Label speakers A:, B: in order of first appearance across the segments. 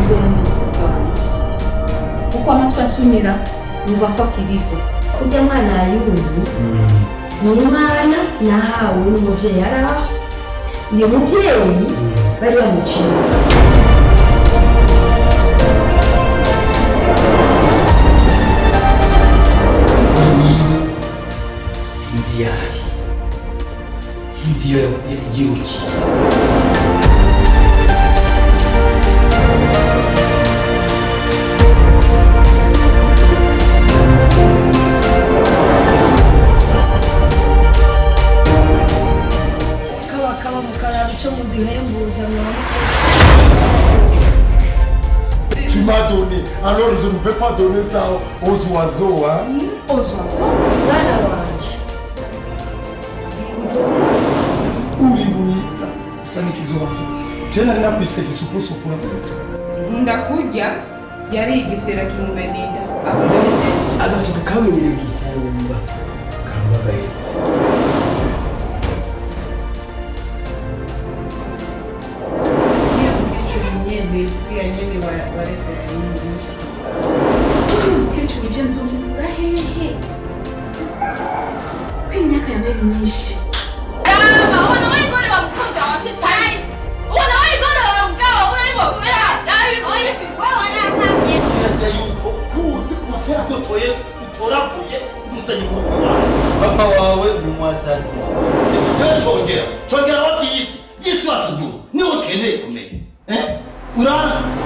A: Sinzobona umukobwa wanje kuko amatwi ansumira numva ko akiriho.
B: Kurya mwana y'ubu ni umwana nahawe n'umuvyeyi, yari aho uyu muvyeyi bari bamuciye.
C: Sinzi iyo ari, sinzi iyo yirukiye.
B: Kabakaba mukaraba ico muduhembuza.
D: Tu m'as donné, alors je ne vais pas donner ça aux oiseaux, hein.
A: Aux oiseaux?
B: Mwana wanje.
D: Uri mwiza, usa n'ikizozo. Je nari nakwise gisupusupu, urabizi.
A: Nkunda kurya yari igifyera kimumena inda, akunda bijeje.
C: Agatoki kamenyereye gufumba kamba gahese.
A: Uriya mukecuru nyene, uriya nyene wareze yumugisha, umukecuru uje nzomukura hehe ko imyaka yabaye myinshi? Ubona wayigore wa mukobwa wa shitani, ubona wayigore wa mugabo urimo
C: Kirazira yuko kuzi kuva kera ko utoye utoraguye uzanye mu rugo iwawe.
E: Papa wawe ni umwasasi.
C: Jewe congera congera wati yisi yisi wasuguru niwe ukeneye kumenya, eh, uranzi.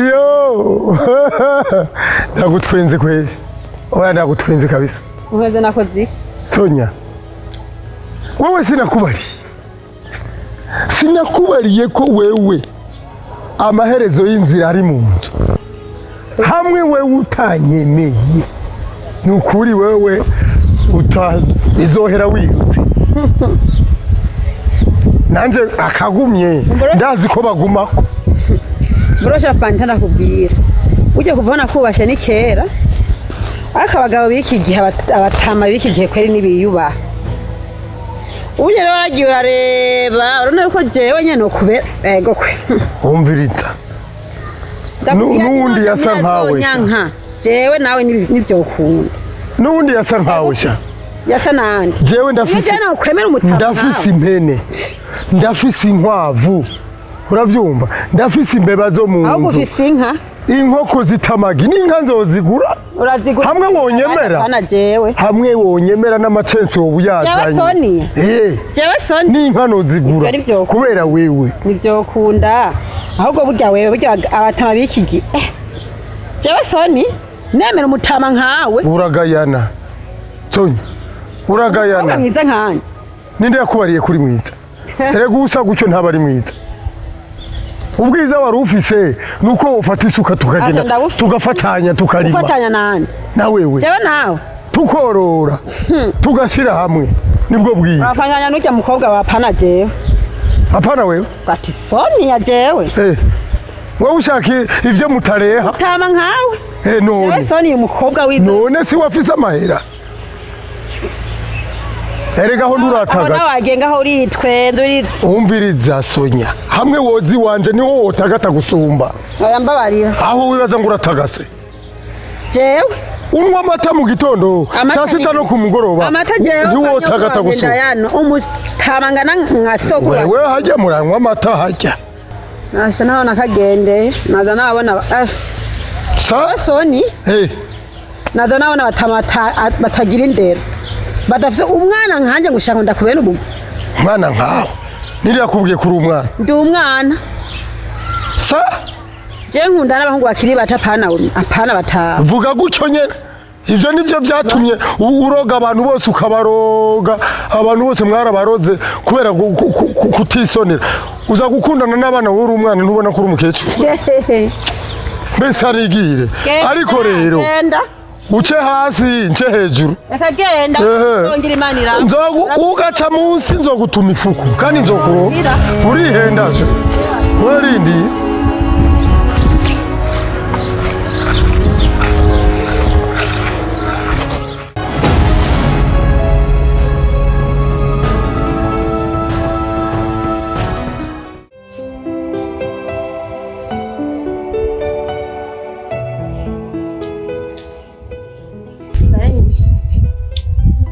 D: Yo, ndagutwenze kweli, oya, ndagutwenze kabisa.
F: Uheze nakoze iki?
D: Sonya, wewe sinakubariye, sinakubariye ko wewe amaherezo y'inzira ari mu nzu hamwe. Wewe utanyemeye, ni ukuri wewe izohera wirutse nanje akagumye, ndazi ko bagumako.
F: Burosha panta, ndakubwira ujye kuva nakubashye ni kera, ariko abagabo b'iki gihe, abatama b'iki gihe kweri ntibiyubaha. Ujye rero waragiye urareba, urabona yuko jewe nyene nokubera ego kwe.
D: Wumviriza.
F: Ndakubwira ati
D: N'uwundi yasa nkawe sha.
F: Nyanka jewe nawe nivyokunda.
D: N'uwundi yasa nkawe sha.
F: Yasa nande?
D: Jewe
F: Iyo
D: ndafise
F: jewe nokwemera umutama
D: ndafise
F: nkawe.
D: Impene, ndafise inkwavu, uravyumva, ndafise imbeba zo mu
F: Ahubwo
D: nzu.
F: ufise inka.
D: Inkoko zitamagi n'inka nzozigura.
F: Urazigura.
D: Hamwe wonyemera.
F: Apana jewe.
D: Hamwe wonyemera n'amacensi wowe uyazanye.
F: Jewe Soni.
D: Eh.
F: Jewe Soni.
D: N'inka nozigura.
F: Ivyo ari vyo.
D: Kubera wewe.
F: Ntivyokunda. Ahubwo burya wewe, burya abatama b'iki gihe, jewe Soni nemera umutama nkawe?
D: Uragayana Sonya, uragayana.
F: Umukobwa mwiza nkanje.
D: Ninde yakubariye kuri mwiza? Erega usa gutyo ntaba ari mwiza. Ubwiza wari ufise nuko ufata isuka
F: Asa
D: tukagenda
F: ndabufise.
D: tugafatanya tukarima.
F: Ufatanya nande?
D: Na wewe
F: Jewe nawe
D: tukorora tugashyira hamwe, nibwo bwiza.
F: Wafatanya n'urya mukobwa wapana jewe.
D: Hapana wewe.
F: Ati soni ya jewe.
D: Wowe ushaka ivyo mutareha.
F: Tama nkawe. Jewe
D: None
F: soni umukobwa wizo.
D: None si wafise amahera? Erega aho
F: Aho
D: nturataga.
F: nawe wagenga aho uritwenza uri.
D: Umviriza Sonya, hamwe wozi wanje niho wotagata gusumba.
F: Oya mbabarira.
D: Aho wibaza ngo uratagase.
F: Jewe
D: Unywa amata mu gitondo,
F: Amata
D: saa sita
F: ni-
D: no ku mugoroba.
F: Amata jewe
D: ntiwotagata gusumba.
F: yano umutama ngana nka soko.
D: Wewe hajya muranywa amata hajya.
F: Nasha naho nakagende naza nabona
D: Sa
F: soni. Naza nabona batama batagira indero. Badafise umwana nkanje ngo ushaka ndakubena ubu.
D: Mwana nkawe. Niriya kuri umwana.
F: Ndi umwana.
D: Sa
F: Je nkunda n'abahungu bakiri bato, apana apana bataha.
D: Vuga gutyo nyene. Ivyo nivyo vyatumye uroga abantu bose, ukabaroga abantu bose, mwarabaroze kubera kutisonera. Uza gukundana n'abana wowe umwana, ntubona ko uri umukecuru. Mbese arigire. Ariko rero
F: genda
D: uce hasi nce hejuru.
F: Reka genda.
D: Ehe.
F: Nzongera Imana ira.
D: Nzogu ugaca munsi nzogutuma ifuku kandi nzokuroga. Urihenda se. Warindiye.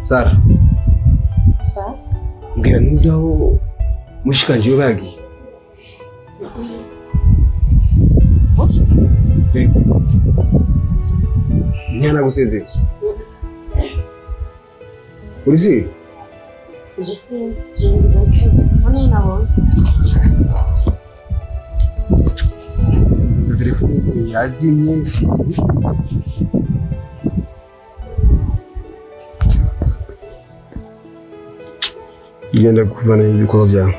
G: Sara,
A: Sa?
G: mbwira ntuzi aho mushikanje we bagiye? Ntiyanagusezeye? Uri? Telefone yazimye. Genda kuvana ibikorwa byawe.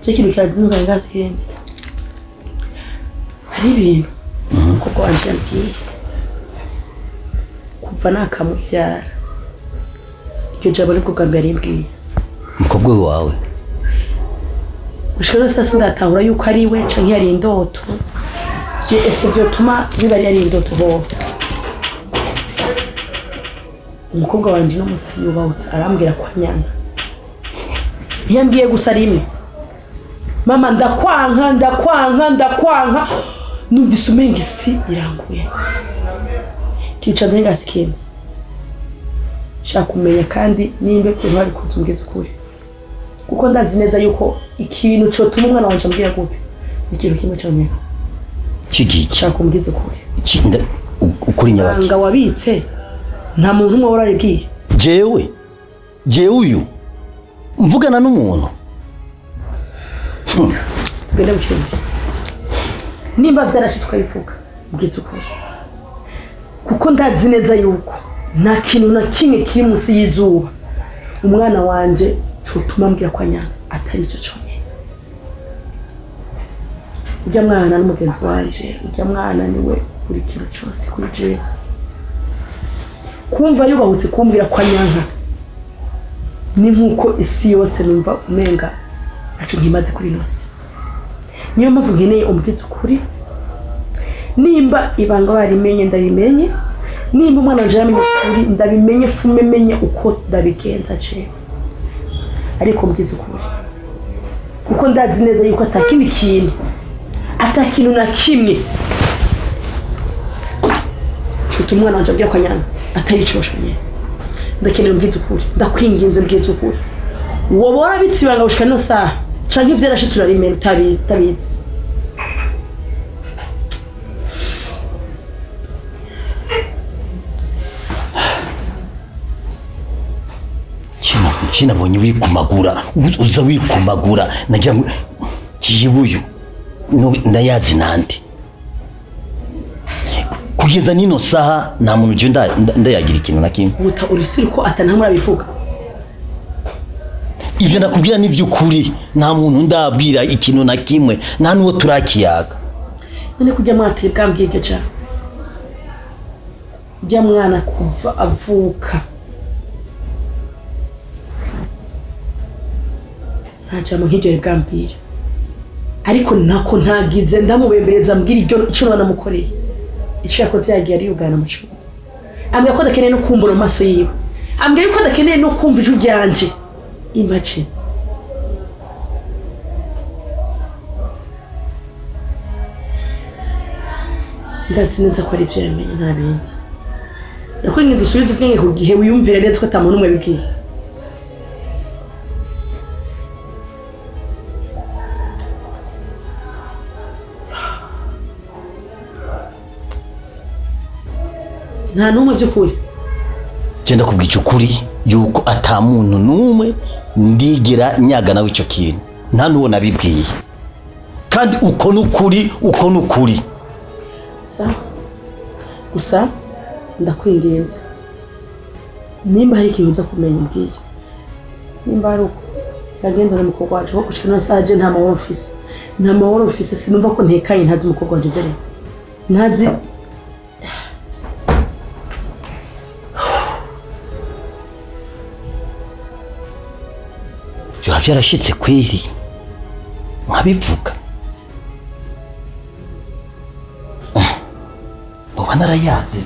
H: Cyo kintu kirazinduka ngazi kende. Hari ibintu umukobwa wanje yambwiye kuva nakamubyara, iryo jambo nibwo bwa mbere yarimbwiye.
C: Umukobwa wawe?
H: Gushika rero sasa sindatahura yuko ari we canke yari indoto. Ese vyotuma biba ari indoto hoho? Umukobwa wanje no musi yubahutse arambwira ko anyanga. Ntiyambwiye gusa rimwe, mama ndakwanka ndakwanka ndakwanka, numvise umenga isi iranguye. Kicaza ngasi kintu shaka kumenya, kandi nimba ikintu wabikoze umbwize ukuri, kuko ndazi neza yuko ikintu cotuma umwana wanje ambwira gutyo ni ikintu kimwe conyene.
C: Kigiki?
H: Shaka umbwize ukuri.
C: Ukuri nyabaki?
H: Banga wabitse nta muntu umwe wararibwiye.
C: Jewe jewe uyu mvugana n'umuntu.
H: Tugende mu cyumba, nimba vyarashitse ukabivuga mbwize ukuri, kuko ndazi neza yuko nta kintu na kimwe kiri munsi y'izuba umwana wanje cotuma ambwira ko anyanga atari ico conyene. Urya mwana n'umugenzi wanje, urya mwana niwe buri kintu cose kuri jewe. Kumva yubahutse kumbwira ko anyanka ni nkuko isi yose numva umenga ntaco nkimaze kuri ino si. Niyo mpamvu nkeneye umbwize ukuri. Nimba ibanga barimenye ndabimenye, nimba umwana wanje yamenye ukuri ndabimenye, fume menye uko ndabigenza jewe, ariko mbwize ukuri, kuko ndazi neza yuko atakindi kintu, atakintu na kimwe cotuma umwana wanje ambwira ko anyanga atari ico nyene. Ndakeneye umbwize ukuri, ndakwinginze mbwize ukuri. Woba warabitse ibanga gushika ino saha canke ivyarashe turarimena utabizi?
C: Kinabonye wikumagura, uza wikumagura, nagira ngo kiyibuyu ndayazi nande. Kugeza nino saha nta muntu je ndayagira ikintu na kimwe.
H: Uta urisiri ko atanamwe abivuga.
C: Ivyo nakubwira ni vy'ukuri, nta muntu ndabwira ikintu na kimwe, nta nuwo turakiyaga.
H: None kujya mwateye bwambwiye iryo jambo. Ujya mwana kuva avuka nta jambo nk'iryo bwambwira, ariko ntako ntagize ndamubembereza mbwira iryo ico banamukoreye. Ico yakoze yagiye ariyugana mu cumba, ambwira ko adakeneye no kumbura mu maso yiwe, ambwira ko adakeneye no kumva ijwi ryanje. Imagine. Ndazi neza ko ari ivyo yamenye nta bindi. Nakwinginze usubize ubwenge ku gihe, wiyumvire neza ko ata muntu n'umwe abibwiye. Nta n'umwe by'ukuri.
C: Je ndakubwira ukuri yuko ata muntu n'umwe ndigera nyaga nawe ico kintu, nta n'uwo nabibwiye, kandi uko n'ukuri, uko n'ukuri.
H: Sawa, gusa ndakwinginze nimba hari ikintu uza kumenya umbwiye, nimba ari uko ndagenda n'umukobwa wanje, kuko gushika ino saha je nta mahoro mfise, nta mahoro mfise, sinumva ko ntekanye ntazi umukobwa wanje ivyo arimo, ntazi.
C: Biba vyarashitse kweri nkabivuga, boba narayazi.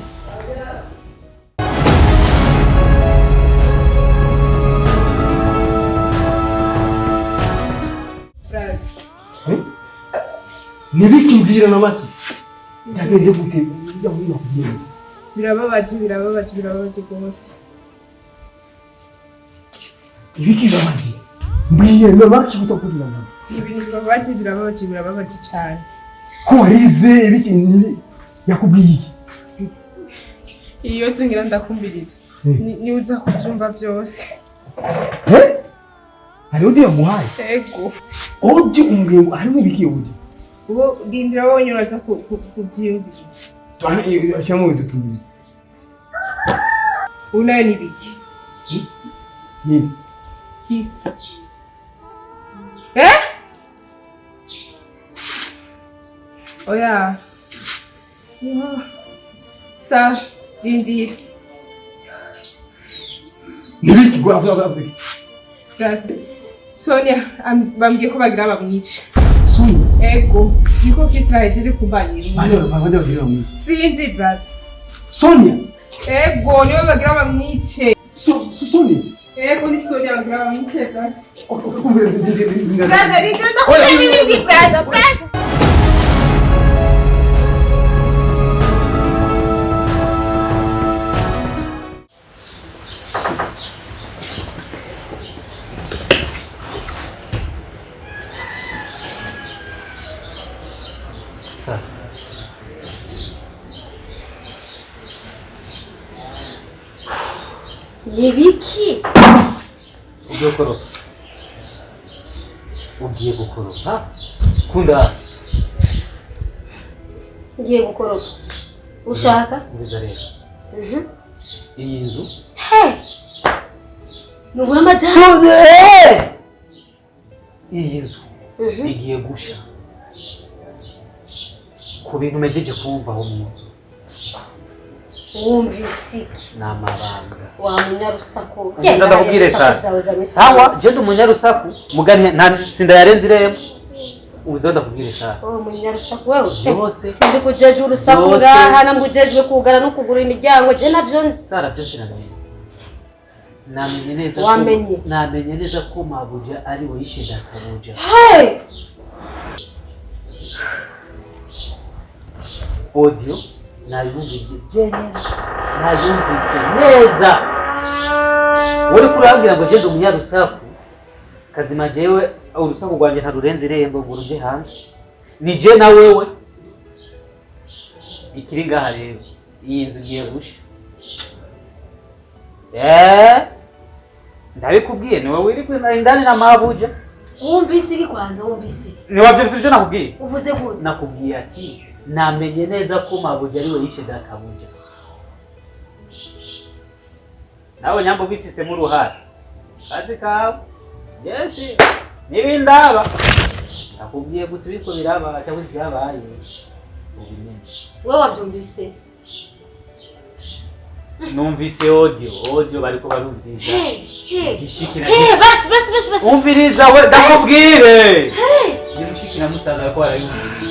G: Nibiki na maki byagenze gute?
A: Birababaje, birababaje, birababaje rwose.
G: Ibiki babaje? Mbwiye na maki kutakurira mama.
A: Ibintu bibabaje, birababaje, birababaje cyane.
G: Ko warize ibiki yakubwiye iki?
A: Iyo tungira ndakumbiriza. Ni uza kubyumva byose.
G: Eh? Hari odi yamuhaye?
A: Ego.
G: Odi umbwiye harimo ibiki odi?
A: Ubo rindira wonye uraza kubyiyumviriza.
G: Twana ashyiramo udutumiriza.
A: Unayo ni biki?
G: Nini?
A: Kisa. Eh? Oya. Sa rindira.
G: Nibiki gwa avuze iki?
A: Sonia bambwiye ko bagira bamwice.
G: Sonia?
A: Ego, niko Kisra yaje kumbanyira.
G: Bande bagira bamwice.
A: Sinzi brother.
G: Sonia?
A: Ego, niwe bagira bamwice.
G: Sonia?
A: Ego ni Sonia bagira bamwice brother.
G: Brother,
A: rindira ndakubwira brother, brother.
B: Nibiki?
E: Ugiye gukoropa. Ugiye gukoropa? Kunda.
B: Ugiye gukoropa. Ushaka?
E: Ngiza rero. Iyi nzu.
B: He. Nugura amajyana.
E: Iyi nzu igiye gusha. Ku bintu mejeje kumva aho mu nzu.
B: Wumvise iki?
E: N'amabanga.
B: Wa munyarusaku.
E: Ngiza ndakubwire sana. Sawa, je ndi umunyarusaku. Mugani nta sindayarenze irembo. Ubuze ndakubwire sana.
B: Oh, munyarusaku wewe.
E: Byose.
B: Sinzi kujeje urusaku ngaha namugejwe kugara no kugura imiryango je navyo nzi.
E: Sara byose namenye. Namenye neza.
B: Wamenye.
E: Namenye neza ko Mabuja ari we yishe Databuja.
B: Hey!
E: Audio nayumvise jenyine, nayumvise neza. Uri kurambwira ngo genda umunyarusaku, Kazima jewe urusaku rwanjye ntarurenze irembo ngo ruje hanze. Ni je na wewe. Ikiri ngaha rero, iyi nzu igiye gusha. Ndabikubwiye, ni wowe uri indani na mabuja.
B: Wumvise iki kwanza? Wumvise iki?
E: Ni wabyumvise ibyo nakubwiye?
B: Uvuze gute?
E: Nakubwiye ati namenye neza ko mabuja ariwe yishe databuja. Nawe nyambo ubifisemo uruhare, kazi kawe yesi nibindaba. Nakubwiye gusa ibiko biraba cyangwa ibyabaye ubimenye.
B: Wowe wabyumvise?
E: Numvise audio bariko barumviriza.
B: Hey, hey.
E: Igishiki na
B: Hey, basi basi basi basi.
E: Umviriza we, ndakubwire.
B: Hey.
E: Nimushiki na musaza bariko barayumviriza.